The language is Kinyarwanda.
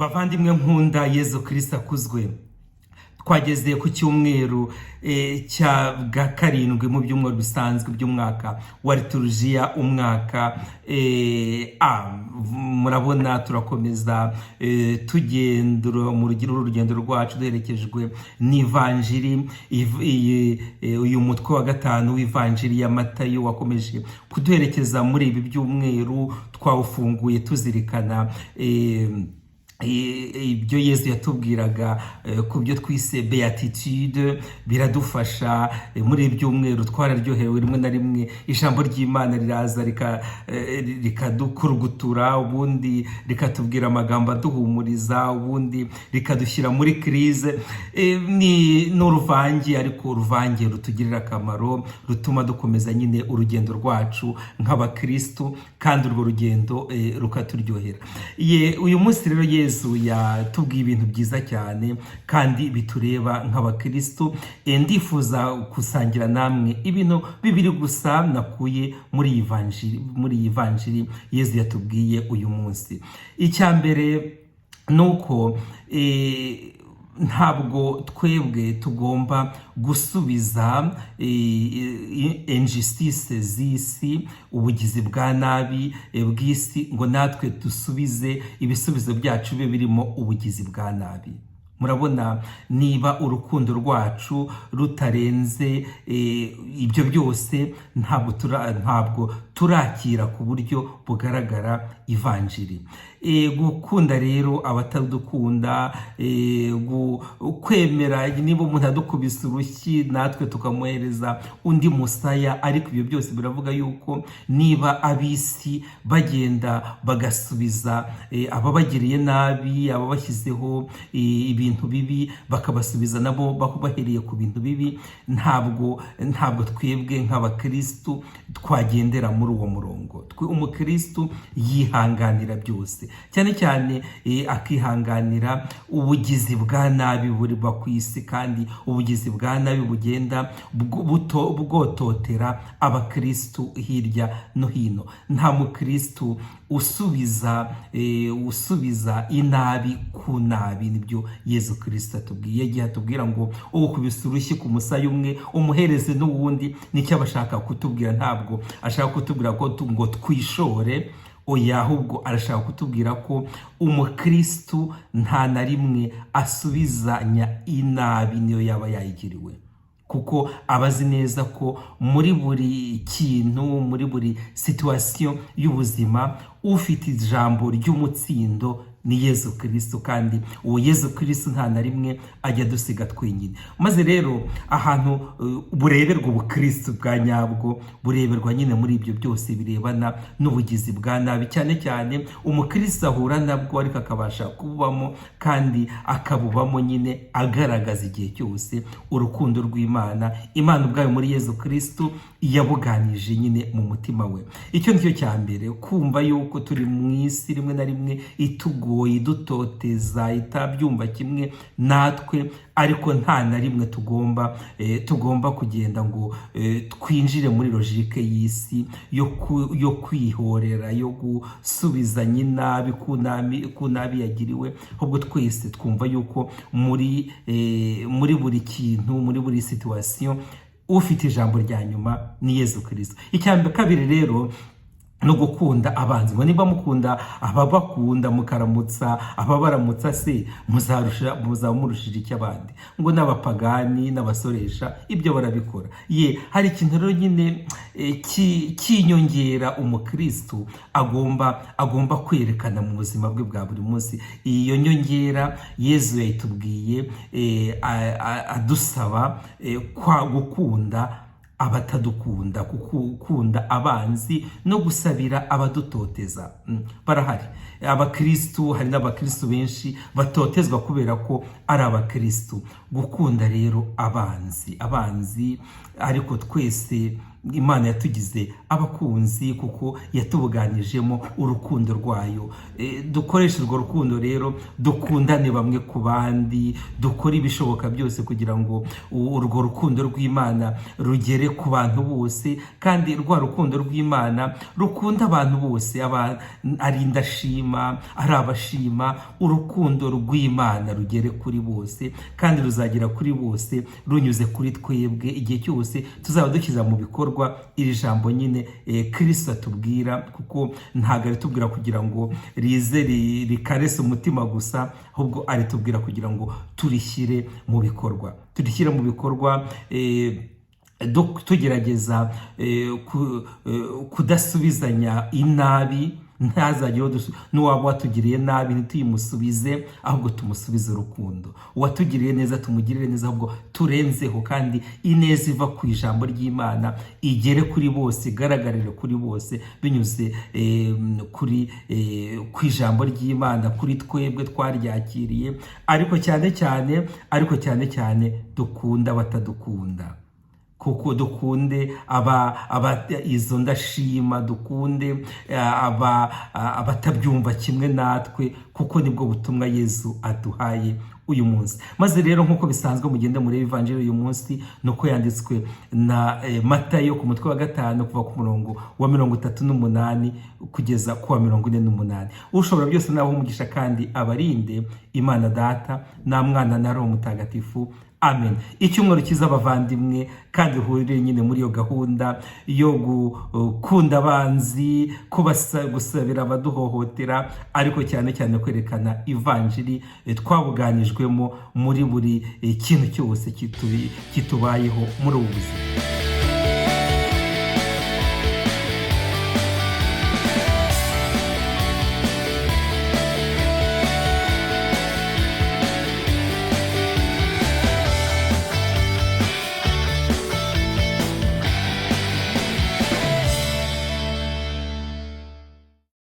Bavandimwe nkunda, Yezu Kirisita akuzwe. Twageze ku cyumweru cya bwa karindwi mu byumweru bisanzwe by'umwaka wa liturujiya, umwaka A. Murabona turakomeza tugendera mu rugendo rwacu duherekejwe n'ivanjiri. Uyu mutwe wa gatanu w'ivanjiri ya Matayo wakomeje kuduherekeza muri ibi byumweru. Twawufunguye tuzirikana ibyo Yezu yatubwiraga ku byo twise béatitude. Biradufasha muri ibi byumweru, twararyohewe. Rimwe na rimwe ijambo ry'Imana riraza rikadukurugutura, ubundi rikatubwira amagambo aduhumuriza, ubundi rikadushyira muri crise. Ni uruvange, ariko uruvange rutugirira akamaro, rutuma dukomeza nyine urugendo rwacu nk'abakristu, kandi urwo rugendo rukaturyohera. Uyu munsi rero Yezu yatubwiye ibintu byiza cyane kandi bitureba nk'abakristu. Ndifuza gusangira namwe ibintu bibiri gusa nakuye muri iyi vanjiri Yezu yatubwiye uyu munsi. Icya mbere ni uko ntabwo twebwe tugomba gusubiza injustice z'isi, ubugizi bwa nabi bw'isi, ngo natwe dusubize ibisubizo byacu bibe birimo ubugizi bwa nabi. Murabona, niba urukundo rwacu rutarenze ibyo byose, ntabwo turakira ku buryo bugaragara ivanjiri. Gukunda rero abatadukunda, kwemera niba umuntu adukubise urushyi natwe tukamuhereza undi musaya. Ariko ibyo byose biravuga yuko niba ab'isi bagenda bagasubiza ababagiriye nabi, ababashyizeho ibintu bibi, bakabasubiza nabo bahereye ku bintu bibi, ntabwo twebwe nk'abakirisitu twagendera muri uwo murongo. Twe umukirisitu yihanganira byose, cyane cyane akihanganira ubugizi bwa nabi buriba ku isi, kandi ubugizi bwa nabi bugenda bwototera abakirisitu hirya no hino. Nta mukirisitu usubiza inabi ku nabi. Nibyo Yezu Kirisito atubwiye igihe atubwira ngo ukubise urushyi ku musaya umwe umuhereze n'uwundi. Nicyo aba ashaka kutubwira. Ntabwo ashaka kutubwira ko ngo twishore, oya, ahubwo arashaka kutubwira ko umukirisitu nta na rimwe asubizanya inabi niyo yaba yayigiriwe, kuko aba azi neza ko muri buri kintu, muri buri situation y'ubuzima, ufite ijambo ry'umutsindo ni Yezu Kirisito, kandi uwo Yezu Kirisito nta na rimwe ajya adusiga twenyine. Maze rero ahantu bureberwa ubukristo bwa nyabwo, bureberwa nyine muri ibyo byose birebana n'ubugizi bwa nabi, cyane cyane umukristo ahura nabwo, ariko akabasha kububamo, kandi akabubamo nyine agaragaza igihe cyose urukundo rw'Imana. Imana ubwayo muri Yezu Kirisito yabuganije nyine mu mutima we. Icyo nicyo cya mbere, kumva yuko turi mu isi rimwe na rimwe itugoye, idutoteza, itabyumva kimwe natwe, ariko nta na rimwe tugomba kugenda ngo twinjire muri logique y'isi yo kwihorera, yo gusubizanya inabi ku nabi yagiriwe. Ahubwo twese twumva yuko muri buri kintu, muri buri situation, ufite ijambo rya nyuma ni Yezu Kirisito. Icya kabiri rero no gukunda abanzi, ngo niba mukunda ababakunda, mukaramutsa ababaramutsa se, muzarusha muzaba murushije icyo abandi? Ngo n'abapagani n'abasoresha ibyo barabikora. Ye, hari ikintu rero nyine cy'inyongera umukristu agomba kwerekana mu buzima bwe bwa buri munsi. Iyo nyongera Yezu yayitubwiye adusaba kwa gukunda abatadukunda, gukunda abanzi no gusabira abadutoteza. Barahari abakristu, hari n'abakristu benshi batotezwa kubera ko ari abakristu. Gukunda rero abanzi, ariko twese Imana yatugize abakunzi kuko yatubuganijemo urukundo rwayo. Dukoreshe urwo rukundo rero, dukundane bamwe ku bandi, dukore ibishoboka byose kugira ngo urwo rukundo rw'Imana rugere ku bantu bose, kandi rwa rukundo rw'Imana rukunda abantu bose, ari indashima, ari abashima. Urukundo rw'Imana rugere kuri bose, kandi ruzagera kuri bose runyuze kuri twebwe igihe cyose tuzaba dushyize mu bikorwa iri jambo nyine Kristo atubwira, kuko ntabwo aritubwira kugira ngo rize rikarese umutima gusa, ahubwo aritubwira kugira ngo turishyire mu bikorwa, turishyire mu bikorwa tugerageza kudasubizanya inabi. Ntazagire n'uwaba watugiriye nabi ntituyimusubize, ahubwo tumusubize urukundo. Uwatugiriye neza tumugirire neza, ahubwo turenzeho, kandi ineza iva ku ijambo ry'Imana igere kuri bose, igaragarire kuri bose binyuze kuri ku ijambo ry'Imana, kuri twebwe twaryakiriye. Ariko cyane cyane dukunda abatadukunda, kuko dukunde aba izo ndashima, dukunde abatabyumva kimwe natwe, kuko nibwo butumwa Yezu aduhaye uyu munsi. Maze rero, nk'uko bisanzwe, mugende murebe ivanjiri uyu munsi nuko yanditswe na Matayo ku mutwe wa 5, kuva ku murongo wa 38 kugeza ku wa 48. Ushobora byose nawe umugisha kandi abarinde, Imana Data na Mwana na Roho Mutagatifu. Amen. Icyumweru cyiza, abavandimwe, kandi uhurire nyine muri iyo gahunda yo gukunda abanzi, gusabira abaduhohotera, ariko cyane cyane kwerekana ivanjiri twabuganijwemo muri buri kintu cyose kitubayeho muri ubu buzima.